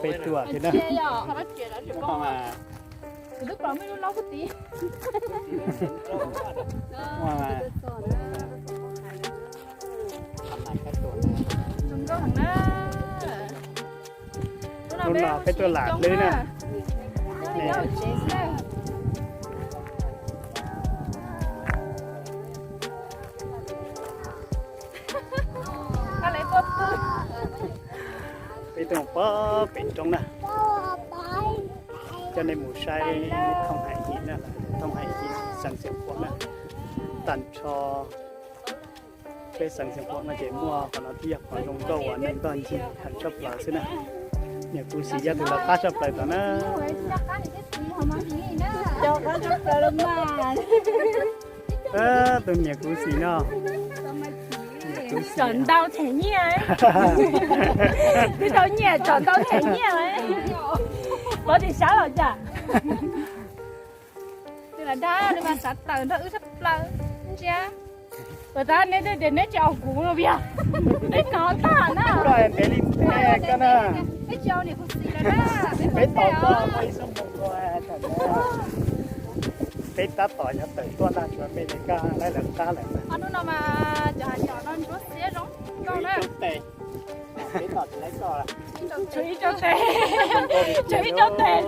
Peb tuaj thiab na. Hnub no peb tuaj lam hlwb na. Peb tuaj pem pem roob na, coj nej mus saib Thooj Hais Him na, Thooj Hais Him xeev Xeev Khuam na. Tag nrho peb xeev Xeev Khuam no ces muaj qhov no thiaj yog qhov zoo nkauj uas neeg tuaj ncig heev tshaj plaws xwb na. Niam kuv Xis yog tus lawv qab tshaj plaws tod na. Tus niam kuv Xis no, tsom ntau them nyiaj, twb tau nyiaj tsom ntau them nyiaj, pov tim sab los cas. Tus lam dag nws mas xav tawm nrog wb tshaj plaws ntsia. Ua tab neb tias neb tsis aus kuv no vias, neb kov tag na. Koj ntev li ntej koj na. Peb tsis aus niam kuv Xis lawm na, peb tau koj ib xub mus. Peb tab tom yuav tawm tuaj ntag, tsuas me li koj laib lawv qab lawm. Hnub no mas cov hav nyom no ntsuab xiab zoo nkauj na. Peb tom tsis laib koj, tshuav ib co tes, tshuav ib co tes.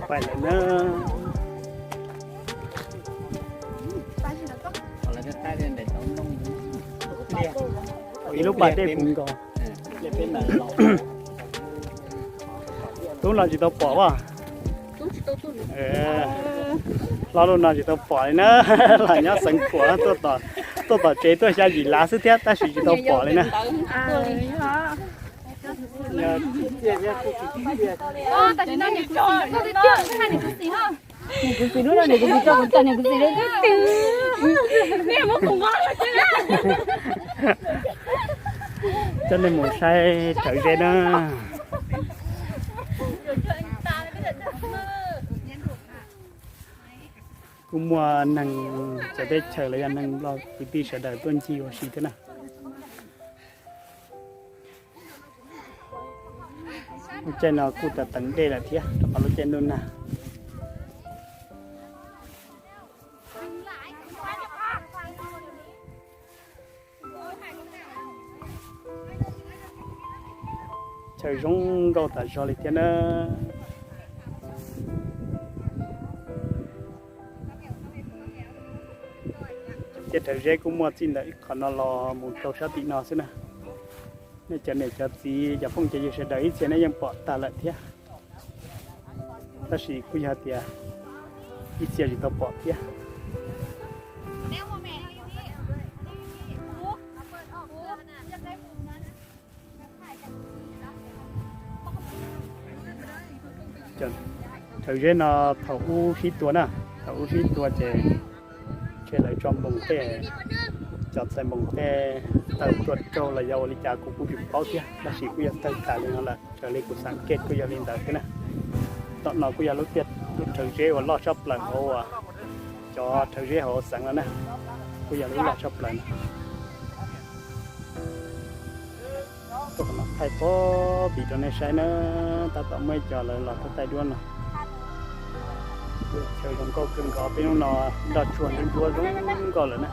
Pais lawm na. Ib lub pas dej puv nkaus. Tub no tsis tau pom as. Hlob lub no tsis tau pom li na. Los nyob Xeev Khuam, tuaj tom tsev tuaj xya yim lav xwb thiab tab sis tsis tau pom li na. Coj nej mus saib Rhawv Zeb na. Kuj muaj neeg txawv teb chaws los yog neeg Nplog kwv tij sawv daws tuaj ncig ua si thiab na. Lub caij no kuj teev dej lawm thiab rau qhov lub caij ntuj nag. Chaw zoo nkauj tas zog li thiab na. Tiaj Rhawv Zeb kuj muaj txij ntawm qhov no los mus rau sab tim no xwb na. Nej cov niam cov txiv cov phooj cov ywg sawv daws ib txhia nej yeej pom tag lawm thiab, tab sis kuj yog tias ib txhia tsis tau pom thiab. Rhawv Zeb no thaum ub sib tua na, thaum ub sib tua ces ntshe lawv tso npoos tej, cov txhais npoos tej tawg tuaj raug los yog ua li cas kuv kuj tsis paub thiab, tab sis kuj yog tawg tas li no lawm, raws li kuv xav kej kuj yog li ntawd thiab na. Tom no kuj yog lub tiaj, lub Rhawv Zeb uas loj tshaj plaws hauv, cov Rhawv Zeb hauv xeev no na, kuj yog lub loj tshaj plaws no. Tuaj qhov no thaij pob pim rau nej saib na, tab tom muaj ib co lawv los tuaj thaij duab no. Chaw zoo nkauj kawg nkaus, peb hnub no nroj tsuag nruab nruab zoo nkauj lawm na.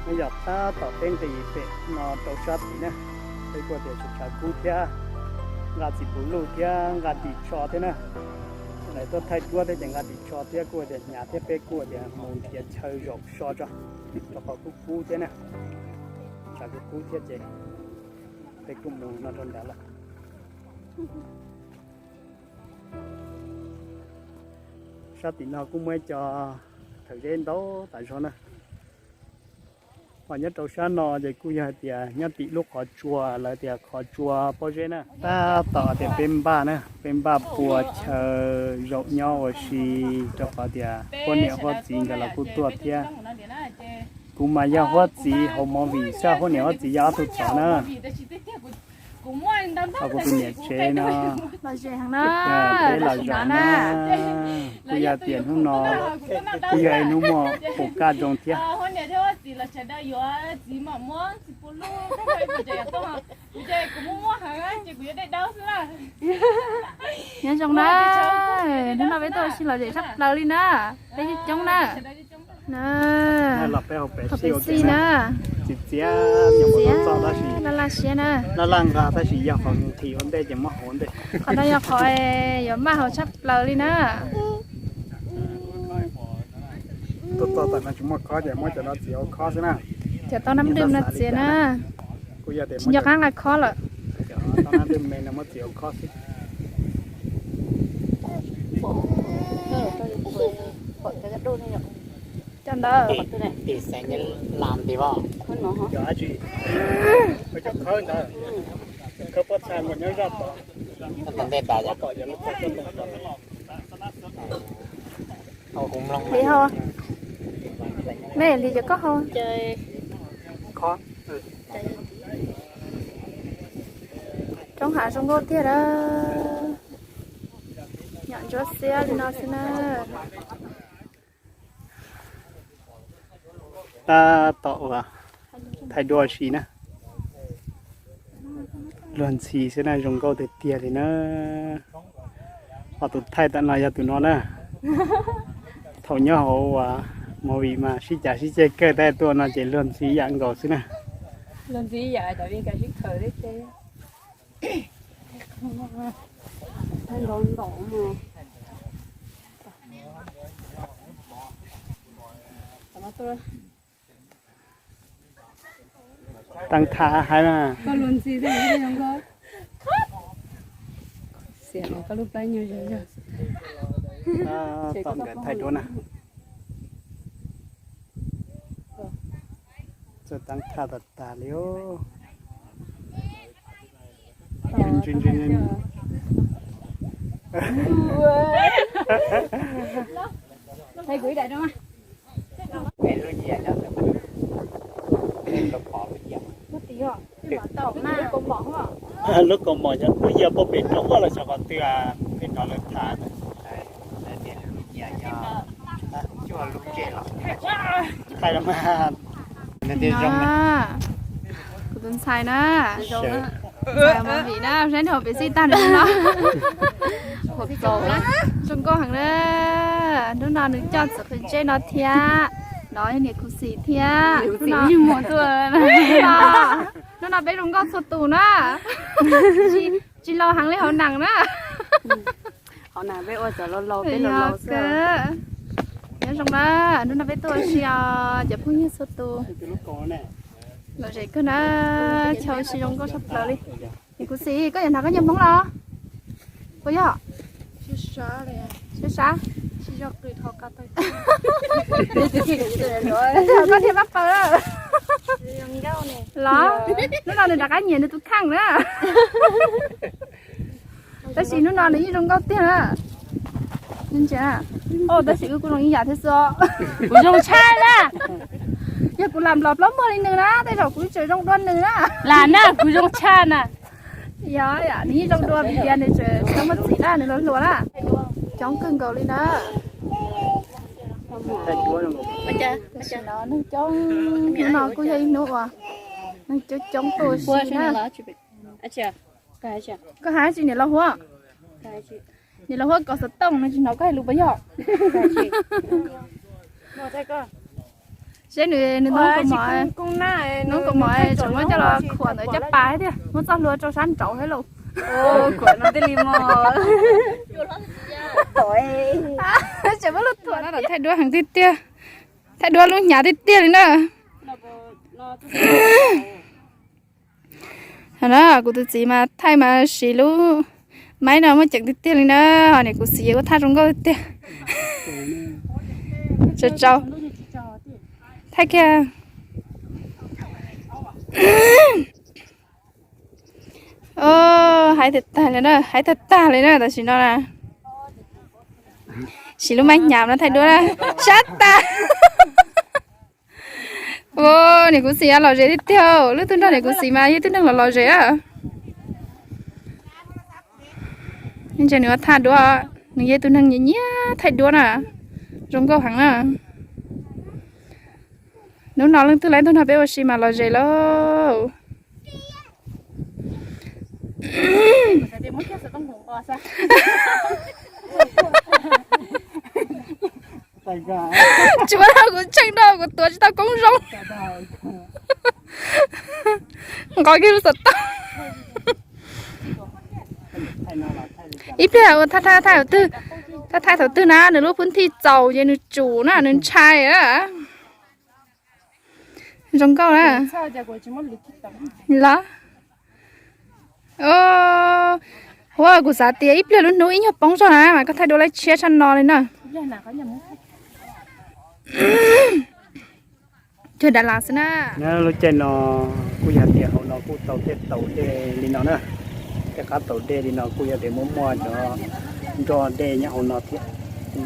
Nyob yog tab tom peb nqis pem no rau sab tid na, peb kuj tias tshav kub thiab, nqa txiv puv luj thiab nqa ris tsho thiab na. Lawv tuaj thaij duab thiab ces nqa ris tsho thiab kuj tias hnyav thiab, peb kuj tias mus nrhiav chaw zaum so tso, rau qhov kub kub thiab na. Tshav kub kub thiab ces peb kuj mus no rau nrad lawm. Sab tim no kuj muaj ib co Rhawv Zeb ntau tas zog na. Ho nyob rau sab no ces kuj yog hais tias nyob tim lub qhov tsua, lawv tias qhov tsua pob zeb na. Tab tom tias peb npaj na, peb npaj pua chaw zaum nyob ua si, rau qhov tias huab niam huab txiv nkawd los kuj tuaj thiab. Kuv mas yog huab txiv hauv movie, xyov huab niam huab txiv yog ob tug tsov na. Kuv tus niam tsev no, peb los zaum na, kuj yog tias hnub no kuj yog ib hnub muaj pum kaj zoo thiab. Nyob zoo na, hnub no peb tuaj ua si lom zem tshaj plaws li na, peb coob coob na. Thaum pem xij na, txiv txiav, laj laj siab na, laj laj nqa tab sis yog qhov nqhis ua ntej ces muab haus ua ntej. Qhov no yog qhov yuav maj haus tshaj plaws li na. Tuaj txog tam no tsis muaj khob ces muab cov no txiav ua khob xwb na. Cov tau nab dwm no txiav na, tsis nco qab nqa khob lawm. Tau nab dwm me no muab txiav ua khob xwb. Cov ntawd. Li hau, me li cov koj hau. Roob hav zoo nkauj tiag lawm. Nyom ntsuab xiab li no xwb na. Tab tom uas thaij duab si na. Luag ntxhi xwb na, zoo nkauj tiag tiag li na. Ho tus thaij tam no yog tus no na. Thaum nyob hauv uas movie mas sib cav sib ceg kawg, tab tuaj no ces luag ntxhi yam nkaus xwb na. Teeb thaj haib na. Tom nkawd thaij duab na. Txawj teeb thaj tas tas li os. Lub kaus mom yog lub yias puag pem roob los xyov qhov twg, pem no lawv tham. Thaij los mas. Kuv tus ntxhais na, ntxhais movie na, saib nws hauv pes xij tag nws no. Zoo nkauj heev na. Hnub no nws coj txiv qhwv ntsej no thiab, no yog niam kuv xim thiab. Hnub no peb zoo nkauj txhua tus na. Tsis laus heev li hauv nees na. Nyob zoo na, hnub no peb tuaj ua si os cov phooj ywg txhua tus. Lom zem kawg na, chaw ua si zoo nkauj tshaj plaws li. Niam kuv xim, koj yuav hnav koj nyiaj Hmoob los? Puas yog? Sib sab. Koj thiaj pab paws los? Hnub no nws rov qab nyiam nws tus kheej na. Tab sis hnub no nws yeej zoo nkauj tiag na. Tab sis wb kuj zoo ib yam thiab xwb. Kuv zoo tshaj na. Yog kuv lam nplog plaub muag li nws na, tej zaum kuv tseem zoo dua nws na. Lam na, kuv zoo tshaj na. Yog, nws yeej zoo dua vim tias nws tseem tsis tau muaj txiv na, nws hluas hluas na. Coob kawg nkaus li na. Tam sim no neeg coob, hnub no kuj yog ib hnub uas neeg coob coob tuaj ua si na. Koj hais tsis niam laus Huab? Niam laus Huab kom xov tooj no tsis hnov koj hais lus puas yog? Seb nws, nws hnub kaus mom, hnub kaus mom tseem muab coj los khuam ntawd caj pas thiab tiag, muab txoj hlua rau sab nraud thiab lauj. Tseem muab lub thuam no los thaij duab heev tiag tiag, thaij duab lub hnyav tiag tiag li na. Na, kuv tus txiv mas thaij mas siv lub maib no muaj ceem tiag tiag li na. Ho niam kuv xim kuj thaij zoo nkauj tiag. Tsaus tsaus. Thaij kiag. Haib tag tag li na, haib tag tag li na tam sim no na. Siv lub maib hnyav no thaij duab na. Sab tas. Niam kuv xim lom zem tiag tiag, leej twg nrog niam kuv xim mas yog tib neeg los lom zem a. Ntshe nws ua thaj duab, nws yog tus neeg nyiam nyiam thaij duab na, zoo nkauj heev na. Hnub no leej twg laib ntuj no peb ua si mas los ze lauj. Tsis muaj dab, kuv tsheej dab kuv tuav tsis tau koob zoo. Nqos kiag lub xov tooj. Ib pliag ua thaj thaj thaum twg, thaj thaj thaum twg na nws lub phwb thij txaus ces nws tsum na nws ntshai a. Zoo nkauj na. Los. Ua kuv xav tias ib pliag lub hnub ib nyuag poob zog na mas koj thaij duab laib tshiab tshaj no li na. Cuag dav las xwb na. Lub caij no kuj yog tias hauv no kuj tau tej taus dej li no na. Tej qab taus dej li no kuj yog tias muaj muaj cov nroj dej nyob hauv no thiab.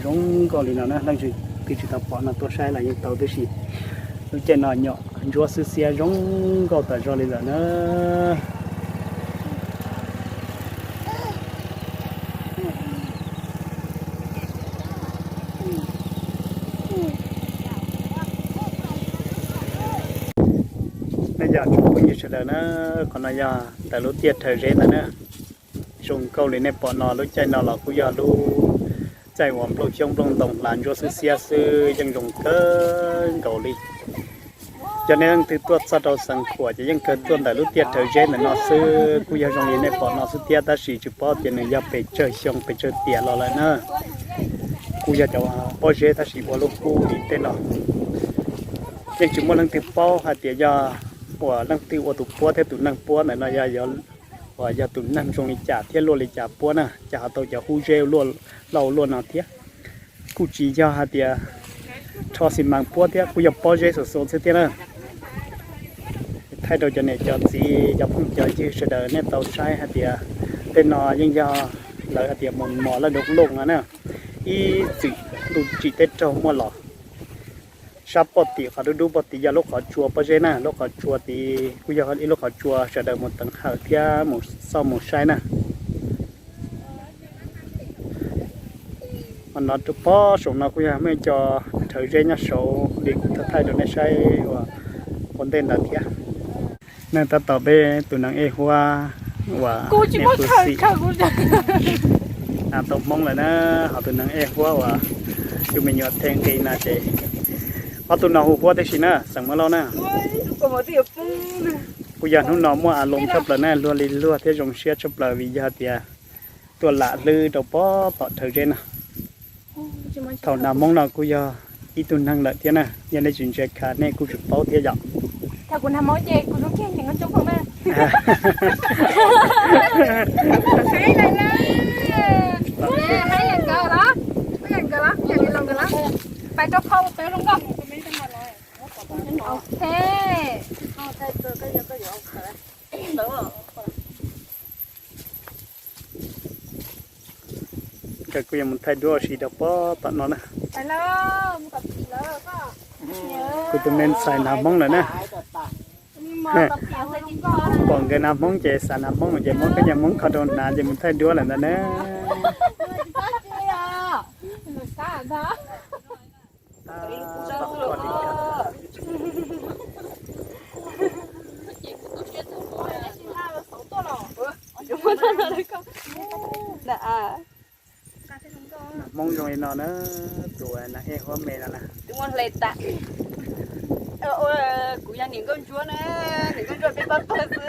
Zoo nkauj li no na, leej twg tsis tau pom no tuaj saib los yeej tau tib si. Lub caij no nyom ntsuab xwb xiab zoo nkauj tas zog li lawm na. Nej cov tsoom phooj ywg sawv daws na, qhov no yog ntawm lub tiaj Rhawv Zeb ntawd na. Zoo nkauj li nej pom no, lub caij no los kuj yog lub caij uas nplooj xyoob nplooj ntoo hla ntsuab xwb xiab xwb yeej zoo kawg nkaus li. Cov nej leej twg tuaj txog rau Xeev Khuam ces yeej kawg tuaj ntawm lub tiaj Rhawv Zeb ntawm no xwb, kuj yog zoo li nej pom no xwb thiab tab sis tsis paub tias nws yog pes tsawg xyoo pes tsawg tiam los lawm na. Kuj yog cov pob zeb tab sis ua lub kub li tej no. Yeej tsis muaj leej twg paub hais tias yog uas leej twg ua tus puab thiab tus neeg puab ntawm no yog, uas yog tus neeg zoo li cas thiab luaj li cas puab na, cas ho tau cov hub zeb loj ua luaj no thiab. Kuj tsis yog hais tias rho xi mas puab thiab, kuj yog pob zeb xum xum xwb thiab na. Thaij rau cov niam cov txiv cov phooj cov ywg sawv daws nej tau saib hais tias tej no yeej yog lawv hais tias mus mos laj doo looj no na. Ib txwm ntuj tsim teb raug muaj los sab poj tim qhov dub dub poj tim yog lub qhov tsua pob zeb na, lub qhov tsua tid kuj yog ib lub qhov tsua sawv daws mus teev hawm thiab mus xauj mus saib na. Ho no rau pob saum no kuj yog muaj ib co Rhawv Zeb nyob saud li kuv thaij thaij rau nej saib uas ua ntej ntawd thiab. Nej tab tom peb tus neeg ej huab uas niam pw xim na tau Hmoob lawm na, ho tus neeg ej huab uas tus me nyuam the nqi na ces ob tug no hu huab tib si na xeem Hmoob Lauj na. Kuj yog hnub no muaj a loo tshaj plaws na, luag li luag thiab zoo siab tshaj plaws vim yog tias tuaj lam hlwb rau pob tom Rhawv Zeb no. Thaum nag Hmoob no kuj yog ib tug neeg lawm thiab na, yog nej tsis ntsia khav nej kuj tsis paub thiab yom. Nkawd kuj yuav mus thaij duab ua si rau pob tom no na. Kuv tus me ntxhais hnav Hmoob lawm na. Pom nkawd hnav Hmoob ces xav hnav Hmoob ces muab kab nyas Hmoob kho rau hnav ces mus thaij duab lawm ntag na. Hmoob zoo li no na, tus nas ej huab me no na. Kuv yog niam nkauj ntsuab na, niam nkauj ntsuab peb pab pawg xwb.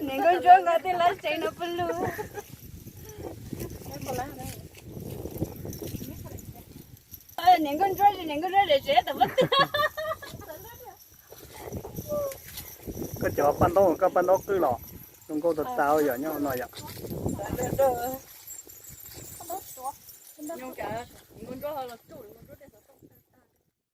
Niam nkauj ntsuab nqa tej lab tsev no pw lug. Niam nkauj ntsuab, niam nkauj ntsuab zem zem tam pab twg. Koj cov paj ntaub, koj paj ntaub qwj los zoo nkauj tas tas yom, nyob no yom.